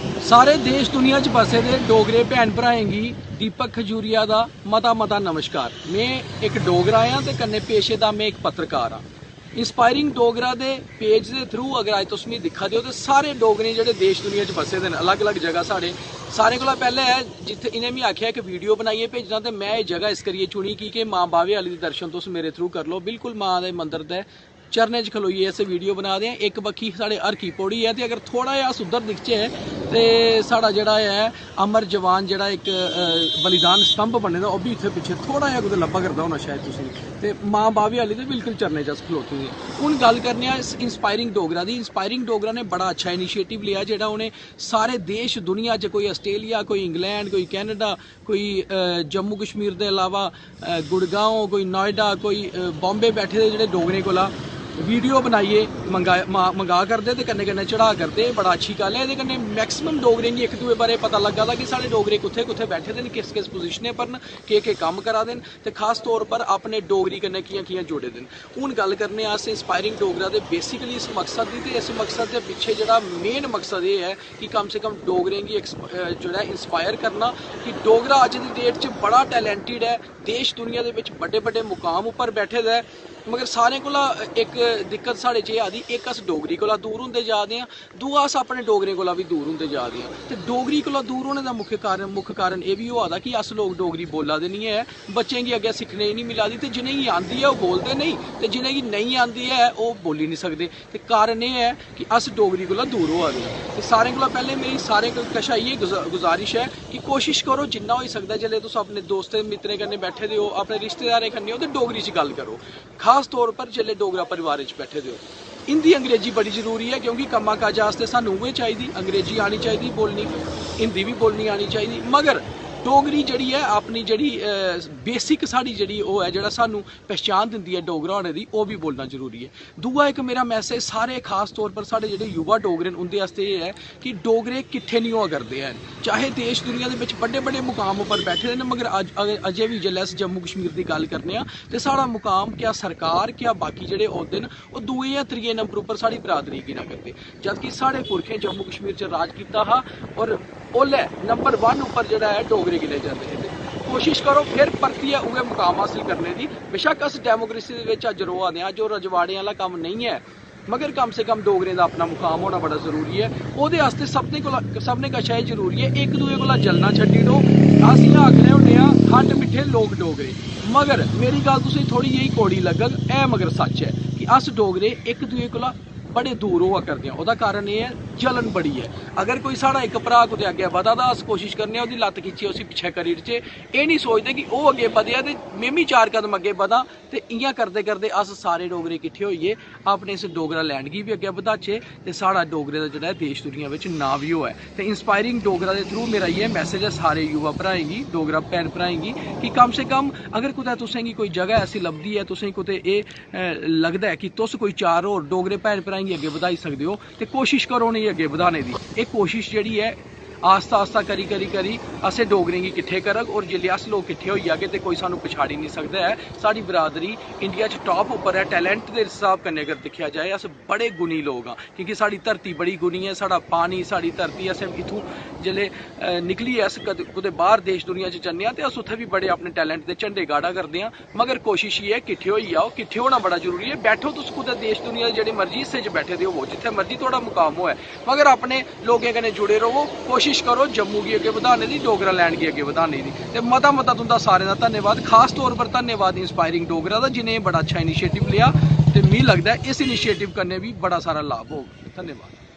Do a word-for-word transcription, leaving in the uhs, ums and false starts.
सारे देश दुनिया च बसे दे डोगरे भैन भ्राएं गी दीपक खजूरिया दा मता मता नमस्कार। में इक डोगरा आं ते कन्नै पेशे दा में इक पत्रकार आं। इंस्पायरिंग डोगरा दे पेज दे थ्रू अगर अज्ज तुस मिगी दिक्खा दे ओ ते सारे डोगरे जेह्ड़े देश दुनिया च बसे दे न, अलग-अलग जगह साढ़े, सारें कोला पैह्लें ऐ जित्थै इ'नें मिगी आखेआ इक वीडियो बनाइयै भेजना ते में एह् जगह इस करियै चुनी की के मां बाह्वे आह्ली दे दर्शन तुस मेरे थ्रू करी लो। बिल्कुल मां दे मंदर दे चरणें च खलोइयै अस वीडियो बना दे आं। इक बक्खी साढ़े हरकी पौड़ी ऐ ते अगर थोह्ड़ा जेहा अस उद्धर दिखचै ते साढ़ा जेह्ड़ा ऐ अमर जवान जेह्ड़ा इक, अ, बलिदान स्तंभ बने दा, ओह् बी इत्थै पिच्छे थोह्ड़ा जेहा कुतै लब्भा करदा होना शायद तुसेंगी। ते मां बाह्वे आह्ली ते बिल्कुल चरणें च अस खलोते दे आं। हून गल्ल करने आं इस इंस्पायरिंग डोगरा दी। इंस्पायरिंग डोगरा ने बड़ा अच्छा इनिशिएटिव लेआ जेह्ड़ा उ'नें सारे देश दुनिया च, कोई आस्ट्रेलिया, कोई इंग्लैंड, कोई कैनेडा, कोई, अ, जम्मू कश्मीर दे अलावा, अ, गुड़गांव, कोई नोएडा, कोई, अ, बॉम्बे बैठे दे जेह्ड़े डोगरें कोला वीडियो बनाइयै मंगा-, मा-, मंगा करदे ते कन्नै कन्नै चढ़ा करदे। बड़ा अच्छी गल्ल ऐ। एह्दे कन्नै मैक्सिमम डोगरें गी इक दूए बारै पता लग्गा दा कि साढ़े डोगरे कुत्थै कुत्थै बैठे दे न, किस किस पोजीशनें पर न, केह् केह् कम्म करा दे न ते खास तौर पर अपने डोगरी कन्नै कि'यां कि'यां जुड़े दे न। हून गल्ल करने आं अस इंस्पायरिंग डोगरा दे बेसिकली इस मकसद दी। ते इस मकसद दे पिच्छे जेह्ड़ा मेन मकसद एह् ऐ कि कम से कम डोगरें गी एक्स-, अ, जेह्ड़ा इंस्पायर करना कि डोगरा अज्ज दी डेट च बड़ा टैलेंटेड ऐ, देश दुनिया दे बिच बड्डे बड्डे मुकाम उप्पर बैठे दा ऐ। मगर सारें कोला इक दिक्कत साढ़े च एह् आ दी, इक अस डोगरी कोला दूर होंदे जा दे आं, दूआ अस अपने डोगरें कोला बी दूर होंदे जा दे आं। ते डोगरी कोला दूर होने दा मुख्य कारण, मुक्ख कारण एह् बी होआ दा कि अस लोक डोगरी बोला दे निं ऐ, बच्चें गी अग्गें सिक्खने गी निं मिला दी, ते जि'नेंगी आंदी ऐ ओह् बोलदे नेईं, ते जि'नेंगी नेईं आंदी ऐ ओह् बोली निं सकदे। ते कारण एह् ऐ कि अस डोगरी कोला दूर होआ दे आं। ते सारें कोला पैह्लें मेरी सारें कशा इ'यै गुजा-, गुजारिश ऐ कि कोशिश करो जिन्ना होई सकदा ऐ, जेल्लै तुस अपने दोस्तें मित्तरें कन्नै बैठे दे ओ, अपने रिश्तेदारें कन्नै ओ, ते डोगरी च गल्ल करो। खास तौर पर जेल्लै डोगरा परिवारें च बैठे दे ओ। हिंदी अंग्रेजी बड़ी जरूरी ऐ, क्योंकि कम्मा काजा आस्तै सानूं उ'ऐ चाहिदी, अंग्रेजी आनी चाहिदी बोलनी, हिंदी बी बोलनी आनी चाहिदी, मगर डोगरी जेह्ड़ी ऐ, अपनी जेह्ड़ी, अ, बेसिक साढ़ी जेह्ड़ी ओह् ऐ, जेह्ड़ा सानूं पहचान दिंदी ऐ डोगरा होने दी, ओह् बी बोलना जरूरी ऐ। दूआ इक मेरा मैसेज सारे, खास तौर पर साढ़े जेह्ड़े युवा डोगरे न, उं'दे आस्तै एह् ऐ कि डोगरे किट्ठे निं होआ करदे हैन। चाहे देश दुनिया दे बिच बड्डे बड्डे मुकाम उप्पर बैठे दे न, मगर अज-, अगर अजें बी जेल्लै अस जम्मू कश्मीर दी गल्ल करने आं, ते साढ़ा मुकाम क्या सरकार, क्या बाकी जेह्ड़े औह्दे न, ओह् दूए जां त्रिये नंबर उप्पर साढ़ी बरादरी गी गिना करदे। जदकि साढ़े पुरखें जम्मू कश्मीर च राज कीता हा, और ओल्लै नंबर वन उप्पर जेह्ड़ा ऐ, डोगरे गिने जंदे हे। ते कोशिश करो फिर परतियै उ'ऐ मुकाम हासल करने दी। बेशक्क अस डेमोक्रेसी दे बिच अज्ज रोआ दे आं, अज्ज ओह् रजवाड़ें आह्ला कम्म नेईं ऐ, मगर कम से कम डोगरें दा अपना मुकाम होना बड़ा जरूरी ऐ। ओह्दे आस्तै सभनें कोला, सभनें कशा एह् जरूरी ऐ, इक दूए कोला जलना छड्डी ओड़ो। अस इ'यां आखने होन्ने आं, "खंड मिट्ठे लोक डोगरे।" मगर मेरी गल्ल तुसेंगी थोह्ड़ी जेही कौड़ी लग्गग, ऐ मगर सच्च ऐ कि अस डोगरे इक दूए कोला बड़े दूर होआ करदे आं। ओह्दा कारण एह् ऐ, जलन बड़ी ऐ। अगर कोई साढ़ा इक भ्राऽ कुतै अग्गें बधा दा, अस कोशिश करने आं ओह्दी लत्त खिच्चियै उसी पिच्छें करी ओड़चै। एह् निं सोचदे कि ओह् अग्गें बधेआ ते में बी चार कदम अग्गें बधां। ते इ'यां करदे करदे अस सारे डोगरे किट्ठे होइयै अपने इस डोगरा लैंड गी बी अग्गें बधाचै ते साढ़ा डोगरे दा जेह्ड़ा ऐ, देश दुनिया बिच नांऽ बी होऐ। ते इंस्पायरिंग डोगरा दे थ्रू मेरा इ'यै मैसेज ऐ सारे युवा भ्राएं गी, डोगरा भैन भ्राएं गी, कि कम से कम अगर कुतै तुसेंगी कोई जगह ऐसी लभदी ऐ, तुसेंगी कुतै एह्, अ, लगदा ऐ कि तुस कोई चार होर डोगरे भैन भ्राएं गी अग्गें बधाई सकदे ओ, ते कोशिश करो उ'नेंगी अग्गें बधाने दी। एह् कोशिश जेह्ड़ी ऐ, आस्ता आस्ता करी करी करी असें डोगरें गी किट्ठे करग, और जिसलै अस लोक किट्ठे होई जागे ते कोई सानूं पछाड़ी निं सकदा ऐ। साढ़ी बरादरी इंडिया च टॉप उप्पर ऐ टैलेंट दे स्हाब कन्नै अगर दिक्खेआ जाए। अस बड़े गुणी लोक आं, क्योंकि साढ़ी धरती बड़ी गुणी ऐ, साढ़ा पानी, साढ़ी धरती। असें इत्थूं जिसलै, अ, निकलियै अस कद-, कुतै बाह्र देश दुनिया च जन्ने आं ते अस उत्थै बी बड़े अपने टैलेंट दे झंडे गाड़ा करदे आं। मगर कोशिश एह् ऐ, किट्ठे होई जाओ, किट्ठे होना बड़ा जरूरी ऐ। बैठो तुस कुतै देश दुनिया दे जेह्ड़े मर्जी हिस्से च बैठे दे होवो, जित्थै मर्जी थुआढ़ा मुकाम होऐ, मगर अपने लोकें कन्नै जुड़े र'वो। कोशिश करो जम्मू गी अग्गें बधाने दी, डोगरा लैंड गी अग्गें बधाने दी। ते मता मता तुं'दा सारें दा धन्यवाद, खास तौर पर धन्यवाद इंस्पायरिंग डोगरा दा, जि'नें एह् बड़ा अच्छा इनिशिएटिव लेआ। ते मिगी लगदा ऐ इस इनिशिएटिव कन्नै बी बड़ा सारा लाभ होग। धन्यवाद।